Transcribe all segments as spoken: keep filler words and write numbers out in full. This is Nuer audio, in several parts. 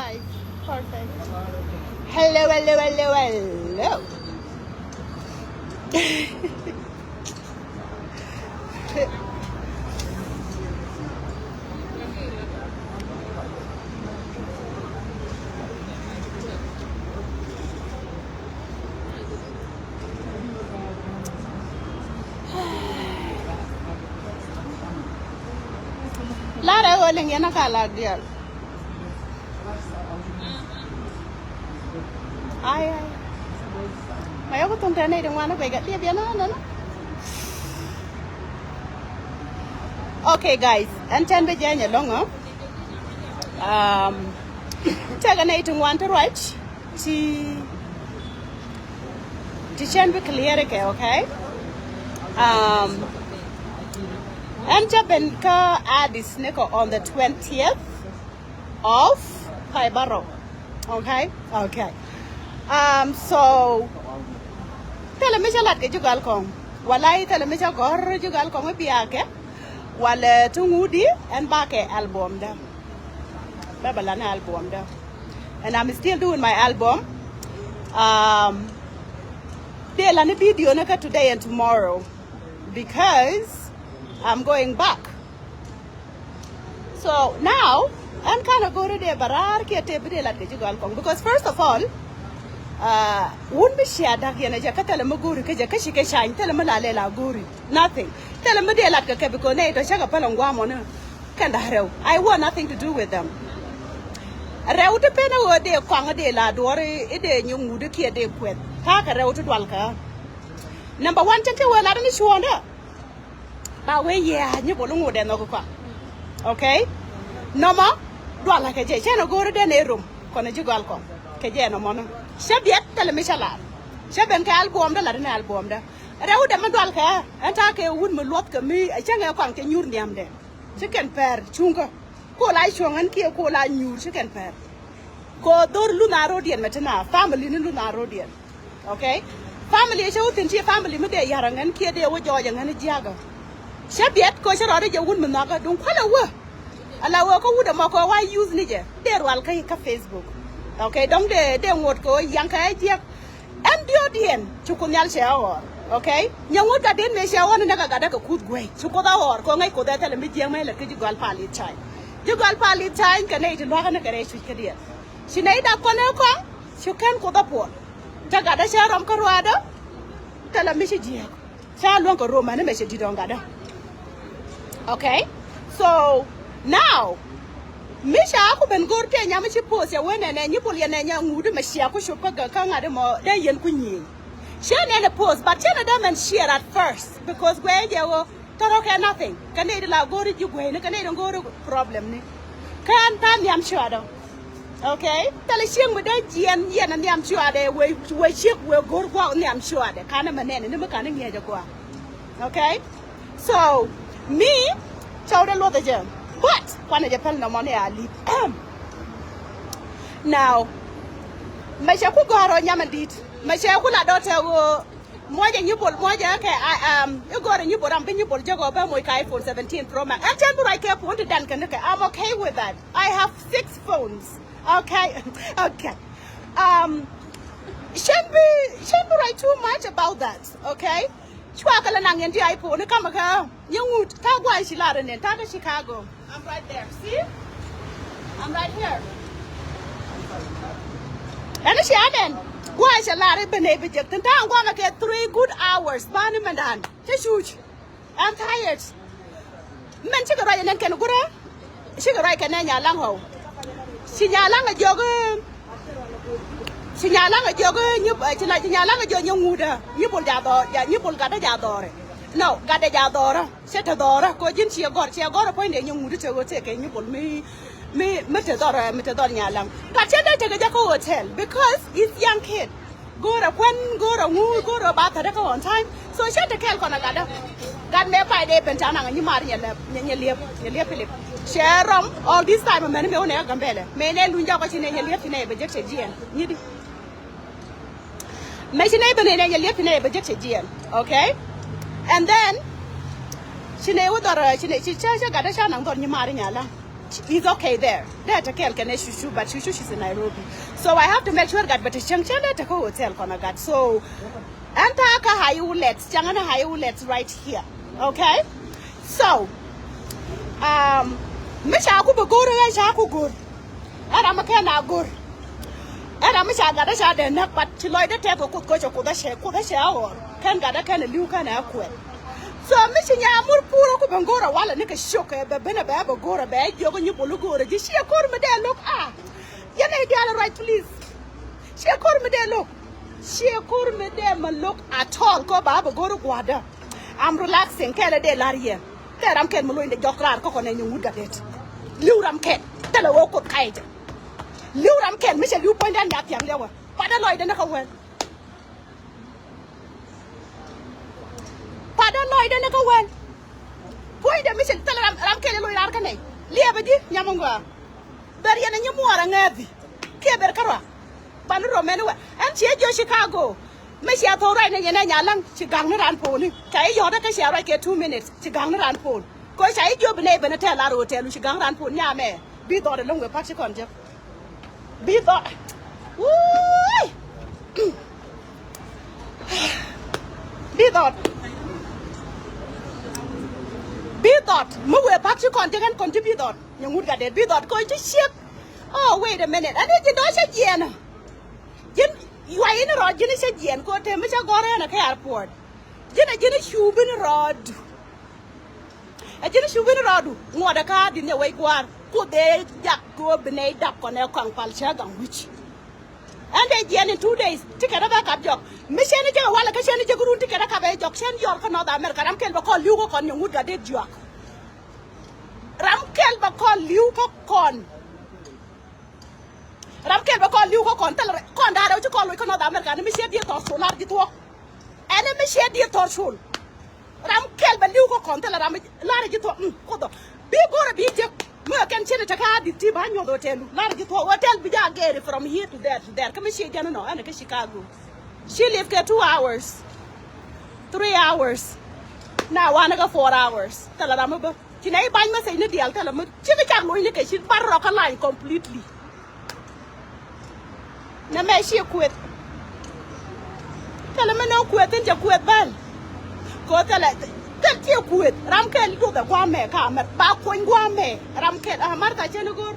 Perfect. Hello, hello, hello, hello. Lar ɛ ɣöö liŋ yɛn a ka lak diaal. Ai, ai. Ma yɔk thok tɛn nɛy ti ŋuan ni guɛc kɛ liep yɛn a nɛn. Okay, guys, ɛn tɛn bi jɛny ɛlɔŋ ɔ. Um, tekɛ nɛy ti ŋuan ti ruac ti, ti cɛn bi clear kɛ, okay? Um, ɛn cä ben kä Addis ni kɛ on the twentieth of February. Okay? Okay. Um, so, thilɛ mi cä lat kɛ ji̱ gal kɔŋ. Walay thilɛ mi cä gɔ̱r ji̱ gal kɔŋ i̱ biakɛ. Walɛ ti ŋut i̱ ɛn bakɛ album dä. Bɛ bɛ lan album dä. And I'm still doing my album. Um, dee lan i̱ video ni kä today and tomorrow. Because I'm going back. So now, ɛn kanɛ go̱o̱ri dee bɛ raar kiɛ tëë bi dee lat kɛ ji̱ gal kɔŋ. Because first of all, uh, wun bi cia da̱k yɛn ɛ jɛ kä thilɛ mi go̱o̱ri kä jɛ kä ci kɛ cany, thilɛ mi la lɛ la go̱o̱ri. Nothing. Thilɛ mi dee lat kɛ kɛ because nɛy tɔ cä kɛ päl ɛn gua̱a̱mɔni. Kɛn da̱k rɛw. I want nothing to do with them. Rɛw ti pen ɛ ɣöö dee kɔaŋ dee la duɔ̱ɔ̱r i̱ dee nyuŋ ŋut i̱ kiɛ dee kuɛth. Ta̱a̱ kɛ rɛw ti dual kɛ ɣä. Number one, cä ti wee lat ni cuɔ̱ɔ̱ndä. Ba wee yɛ nyi bol ŋot dɛ nhɔk kɔa. Okay? Nɔmɔ dualä kɛ jɛ cɛn a go̱o̱ri dee nɛ rom kɔn a ji̱ gɔal kɔn kɛ jɛ nɔmɔ ni. Cä biɛt thilɛ mi cä lar. Cä ben kɛ album dä lar ni album dä. Rɛw dɛ mi dual kɛ ɛn ta̱a̱ kɛ wut mi luɔth kɛ mi a cäŋ ɛ kɔaŋ cɛ nyuur nhiam dɛ. Ci kɛn pɛr cuŋkä. Ko la cuɔ̱ŋ ɛn kiɛ ko la nyuur ci kɛn pɛr. Ko dhor luth a rodiɛn mɛ ti na family ni luth a rodiɛn. Okay? Family cä wä thi̱n ci family mi dee ya̱r aŋän kiɛ dee wä jɔɔc aŋän jiakä. Cä biɛt kɔ cä rɔɔdä jɛ wut mi nhɔakä duŋ kualɛ wä. Ala wä kä wut ɛmɔ kɔ wa use ni jɛ dee rual kä kä Facebook. Okay? Dɔ̱ŋ dee dee ŋot kɔ yaŋ kä jiɛk. Ɛn diɔ̱ɔ̱kdiɛn ci Kuoth Nhial cɛ ɣɔr. Okay? Nyɛ ŋot gatdiɛn mëë cɛ ɣɔr ni nɛ kɛ gatdä kɛ kuth guey ci Kuoth a ɣɔr kɔ ŋäc Kuoth ɛ thilɛ mi jiɛk mɛ lɛ kä ji̱ gɔal pal i̱ cay. Ji̱ gɔal pal i̱ cay kɛ nɛy ti luakä ni kɛ rɛy cuc kädiɛn. Ci nɛy dak kɔn ɛ kɔaŋ ci kɛn Kuoth a puɔl. Te gatdä cɛ rɔm kä ruaadä. Te la mi ci jiääk. Ca luäŋ kɛ rom mani mɛ cɛ di̱t ɔŋ gatdä. Okay? So now mi ca ku ben go̱r tëë nyam mi ci post yɛ wen nɛnɛ nyi bul yɛ nɛ nya ŋut mɛ cia ku cop kä kä ŋa̱t mɔ dee yɛn ku nyieny. Cɛ nɛn ɛ post but cɛ nɛ dee mɛn share at first because guɛ jɛ ɣöö tɔrɔ kɛ nothing kɛ nɛy di la go̱r ji̱ gueyni kɛ nɛy di go̱r problem ni. Kɛn ta̱a̱ nhiam cuadɔ. Okay? Thilɛ cieŋ mi dee jiɛn yɛn a nhiam cuadɛ wee wee ciek wee go̱r guak nhiam cuadɛ kanɛ mɛ nɛn ni mi kanɛ ŋiɛc a guak. Okay? So mi cɔwdɛ luɔth ɛ jɛ but kuanɛ jɛ päl nɔmɔ ni a li̱p. Now mɛ cɛ ku gɔ̱a̱r ɔ nyam a di̱t mɛ cɛ ku la dɔ̱tɛ ɣöö muɔcɛ nyi bol muɔcɛ kɛ i̱ gɔ̱a̱r ɛ nyi bol ram bi nyi bol jɛ gɔ̱a̱r bä muɔc ka iPhone seventeen Pro Max ɛn cɛn bi ruac kɛ puɔ̱n ti dan kɛn kɛ. I'm okay with that. I have six phones. Okay. Okay. Um, shouldn't be shouldn't be right too much about that. Okay. Cua kɛ la naŋ yɛn ti iPhone ni kamɛ kä nyɛ ŋut ta̱a̱ guay ci lar ni ta̱a̱ kä Chicago. I'm right there. See? I'm right here. Ɛn ci aden guay ci lar i̱ ben i̱ bi jek thin ta̱a̱ guamɛ kɛ three good hours bani mɛ dan cä cuc. I'm tired. Mɛn cikɛ ruac ɛnɛn kɛn gurɛ. Cikɛ ruac kɛn ɛ Nyalaŋ ɣɔw. Ci Nyalaŋ ɛ jiɔk. Ci Nyalaŋ ɛ jiɔk nyi ci la ci Nyalaŋ ɛ jiɔk nyɛ ŋuudä nyi bul ja dhɔr ja nyi bul gatdä ja dhɔrɛ. No gatdɛ ja dhɔrä cɛ te dhɔrä ko ji̱n ciɛ gɔr ciɛ gɔr ɛ puɔ̱nydɛ nyɛ ŋuudä te ɣöö tëëkɛ nyi bul mi mi mi te dhɔr mi te dhɔr Nyalaŋ. Gat cɛ dee tekɛ jɛ kä hotel because it's young kid. Go̱o̱rä kuän go̱o̱rä ŋu go̱o̱rä ba thädä kä on time. So cä te kɛɛl kɔn a gatdä. Gat mëë pay dee ben ca naŋ nyi mar nyɛ lɛp nyɛ liep nyɛ liep Philip. Cɛ rɔm all this time mɛn mëë wä nɛ kä Gambɛlɛ mëë nɛ luny jakɔ ci nɛ nyɛ liep ci nɛ bɛ jek cɛ jiɛn nyi di. Mëë ci nɛ bɛ nɛ nyɛ liep ci nɛ bɛ jek cɛ jiɛn. Okay. And then ci nɛ wä dhɔr ci nɛ ci cä cä gatdä ca naŋ dhɔr nyi mar nyɛ la. He's okay there. Dee te kɛɛl kɛnɛ Chuchu, but Chuchu, she's in Nairobi. So I have to make sure that bɛ te cieŋ cɛ dee te kä hotel kɔn a gat. So ɛn ta̱a̱ kä High Woodlands, cäŋ ɛn High Woodlands right here. Okay? So, um, mi ca ku bɛ go̱r ɛ ca ku go̱r. Ɛ ram mi kɛn a go̱r. Ɛ ram mi ca gat ɛ ca dee näk, but ci lɔcdä tɛth kɛ Kuoth, kɛ cɛ Kuoth ɛ cɛ, Kuoth ɛ cɛ a ɣɔr. Kɛn gat ɛ kɛn a li̱w kɛn a kuɛl. So mi ci nya mur pur ku ben go̱r a walɛ ni kɛ ciök kɛ bɛ ben a bɛ bɛ go̱r a bɛ jiök ni bol go̱r a ji̱ ciɛ ko̱r mi dee lo̱k a. Yɛn a diaal ruac please. Ciɛ ko̱r mi dee lo̱k. Ciɛ ko̱r mi dee ma lo̱k at all kɔ ba bɛ go̱r a gua̱a̱dä. I'm relaxing kɛl a dee la̱r yɛ. Tɛ ram kɛl mi lo̱ny dee jɔk raar kä kɔn ɛ nyɛ ŋut gat det. Li̱w ram kɛl. Thilɛ wee Kuoth ka̱yɛ jɛ. Li̱w ram kɛl mi cɛ li̱w puɔ̱nydan ya thiaŋ liɛwä. Patdä lɔcdä ni kä wäl. Patdä lɔcdä ni kä wäl. Puɔ̱nydɛ mi cɛ thilɛ ram, ram kɛl i̱ loc raar kä nɛy. Liɛpɛ ji̱ nyam in gɔaa. Ber yɛn a nyi muɔɔr a ŋääthi. Kiɛ ber kä rɔa. Bani rɔ mɛn i̱ wɛ ɛn ciɛ jiɔ Chicago. Mi ciɛ thok ruac ni yɛn ɛ nya laŋ ci ga̱ŋ ni raan puɔ̱ni. Ca i̱ yɔ̱ɔ̱tdä kä ciɛ ruac kɛ two minutes ci ga̱ŋ ni raan puɔ̱n. Kɛ ca i̱ jiɔ bi nɛy ben a tɛl lar hotel ci ga̱ŋ raan puɔ̱n nyamɛ. Bi dhɔɔt ɛ lo̱ŋ wëë pa̱t ci kɔn jek. Bi dhɔt. Wuuy. Bi dhɔt. Bi dhɔt. Mi wëë pa̱k ci kɔn jek ɛn kɔn ci bi dhɔt. Nyɛ ŋut gat det bi dhɔt kɔn ci ciek. Oh, wait a minute. Ani ji̱n dɔ̱ cä jiɛɛn. Ji̱n yuay in rɔɔd ji̱n cä jiɛɛn kɔ te mi cä gɔ̱r ɛn a kɛ airport. Ji̱n a ji̱n cu bin rɔɔdu. Ɛ ji̱n cu wi̱n rɔɔdu ŋuɔ̱t ɛ kä di̱t ni ɛ wec gua̱a̱r. Kuoth ëë jak kɛ ɣöö bi nɛy dap kɔn ɛ kɔaŋ pal cä gaŋ wi̱c. Ɛn dee jiɛɛn in two days ti kɛn ɛ bɛ kap jɔk. Mi cɛn i̱ jek ɛ walɛ kä cɛn i̱ jek run ti kɛn ɛ kap ɛ jɔk cɛn yɔr kä North America. Ram kɛl bɛ kɔn li̱w kä kɔn nyɛ ŋut gat dee jiɔak. Ram kɛl bɛ kɔn li̱w kä kɔn. Ram kɛl bɛ kɔn li̱w kä kɔn thilɛ kɔn da̱a̱r ɛ wä ci kɔn loc kä North America ni mi ciɛ dieth thɔr col lar ji̱ thuɔ̱k. Ɛn mi ciɛ dieth thɔr col. Ram kɛl bɛ li̱w kä kɔn thilɛ ram lar ji̱ thuɔ̱k. Mm, Kuoth ɔ. Bi go̱rɛ bi jek. Mi ɛ kɛn cin ɛ te kä adit ti ba nyuɔth hotel. Lar ji̱ thuɔ̱k hotel bi ja gɛɛri from here to there to there. Kä mi ciɛ jɛn inɔ ɛn kä Chicago. Ci live kɛ two hours. Three hours. Na wanɛ kä four hours. Thilɛ ram mi bä. Ci nɛ i̱ ba̱ny message ni diaal thilɛ mi cikɛ cak lo̱cni kɛ ci bar rɔ kä lany completely. Nɛ mɛ ciɛ kueth. Thilɛ mi nöŋ kueth in cɛ kueth bäl. Kɛ thilɛ thil ciɛ kueth ram kɛl duɔth ɛ gua̱a̱mɛ ka mɛr ba kuony gua̱a̱mɛ ram kɛl a Martha cɛn i̱ go̱r.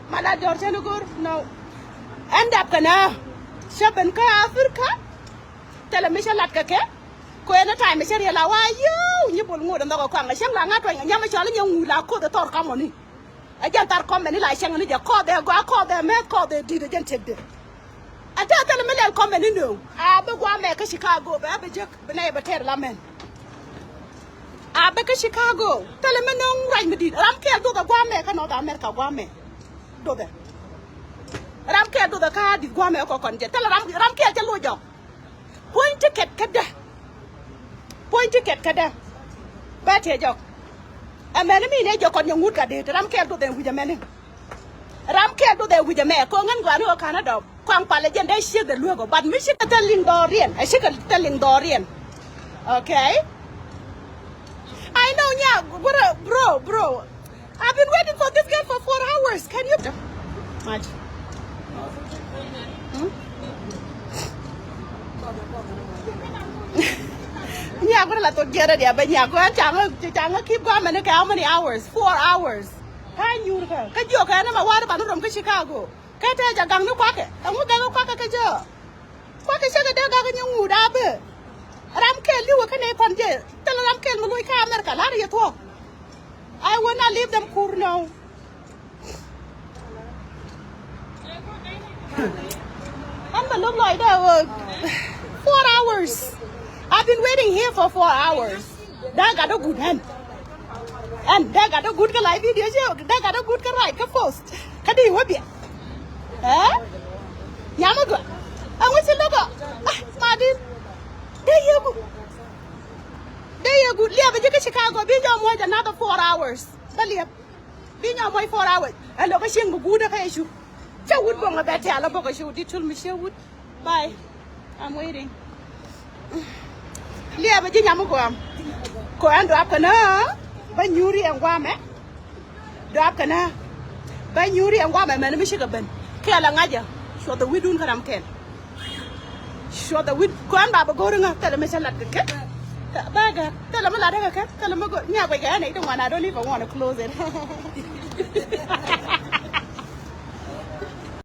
Ma la dɔr cɛn i̱ go̱r nɔ. Ɛn dap kɛ nɛ cɛ ben kä Africa. Thilɛ mi cä lat kɛ kɛ. Kɔ ɛn ɛ ta̱a̱ mi cä riɛl a wa yio̱w nyi bol ŋot ɛn dhɔk ɛ kɔaŋ ɛ cäŋ la ŋa̱t tuany ɛ nyam ɛ cɔal i̱ nyɛ ŋuul a koth ɛ thɔr kamɔni. Ɛ jɛn thar kɔmɛn i̱ la cäŋ ni jɛ kɔth ɛ gɔaa kɔth ɛ mɛth kɔth ɛ di̱t ɛ jɛn tëkdɛ. Ɛ tɛth thilɛ mi lɛl kɔmɛn i̱ nööŋ a bi guamɛ kä Chicago bɛ a bi jek bi nɛy bɛ tɛr la mɛn. A bɛ kä Chicago thilɛ mi nööŋ ruac mi di̱t ram kɛl duɔth ɛ guamɛ kä North America guamɛ. Duɔth ɛ ram kɛl duɔth ɛ kä di̱t guamɛ ɛ kɔ kɔn jɛ thilɛ ram ram kɛl cɛ loc jɔk. Puɔ̱ny ticket kädä. Puɔ̱ny ticket kädä. Bɛ tëë jɔk. Ɛmɛn mi nɛ jɛ kɔn nyɛ ŋut ka dee ti ram kɛl duɔth ɛ wi̱c ɛmɛni. Ram kɛl duɔth ɛ wi̱c ɛmɛ kɔn ŋän gɔaa ni ɣöö ka̱n a dɔɔp kɔaŋ palɛ jɛn dee ciek dee lueek ɔ but mi cikɛ thil liŋ dhɔɔriɛn ɛ cikɛ thil liŋ dhɔɔriɛn. Okay. I know nya bro bro. I've been waiting for this girl for four hours. Can you? Mat. Hmm? Nyak bä la thok jiɛt rɛdiɛ bä nyak kɔ ɛn caŋä caŋä keep guamɛ ni kɛ how many hours? Four hours. Ka nyuur kä kä jiɔk kɛ ɛn ɛmɛ wa̱a̱ ri ban rom kä Chicago. Kä tɛɛ jɛ gaŋ ni kuakɛ ɛŋu gaŋ ni kuakɛ kä jɛ. Kuakɛ cä kɛ dee gak nyɛ ŋuut a bee. Ram kɛl li̱w ɛ kä nɛy kɔn jɛ thil ram kɛl mi loc kä America la̱rä yɛ thuɔ̱k. I will not leave them kur now. Ɛn bɛ lo̱k lɔcdä ɣöö four hours. I've been waiting here for four hours. Dee gat dee gut ɛn. Ɛn dee gat dee gut kä live video ci dee gat dee gut kä right kä post. Kä di wä biɛ. Ɛ nyam i̱ gɔaa. Ɛŋu ci lo̱k ɔ. Ah, ma di̱t. Dee yieeku. Dee yieeku liɛpɛ ji̱ kä Chicago bi jɔk muɔc another four hours. Bä liɛp. Bi nyɔk muɔc four hours. Ɛ lo̱k kä cieŋ bi guut kä Yecu. Cä wut boŋ ɛ bɛ tɛ̈l ɛ bok ɛ ci wut di̱t cul mi ciek wut. Bye. I'm waiting. Liɛpɛ ji̱ nyam i̱ guam. Kɔ ɛn duap kɛ nä bä nyuuri ɛn guamɛ. Duap kɛ nä Bä nyuuri ɛn guamɛ mɛn mi cikɛ ben. Kɛl ɛ ŋa̱cä. Cuɔth ɛ wi̱dun kä ram kɛl. Cuɔth ɛ wi̱d kɔn ba bɛ go̱r ŋä thilɛ mi cä lat kɛ kɛ. Bä gɛ thilɛ mi lat kɛ kɛ thilɛ mi go̱r nya guɛc kɛ ɛn ɛ i̱ ti ŋuan, I don't even wanna close it.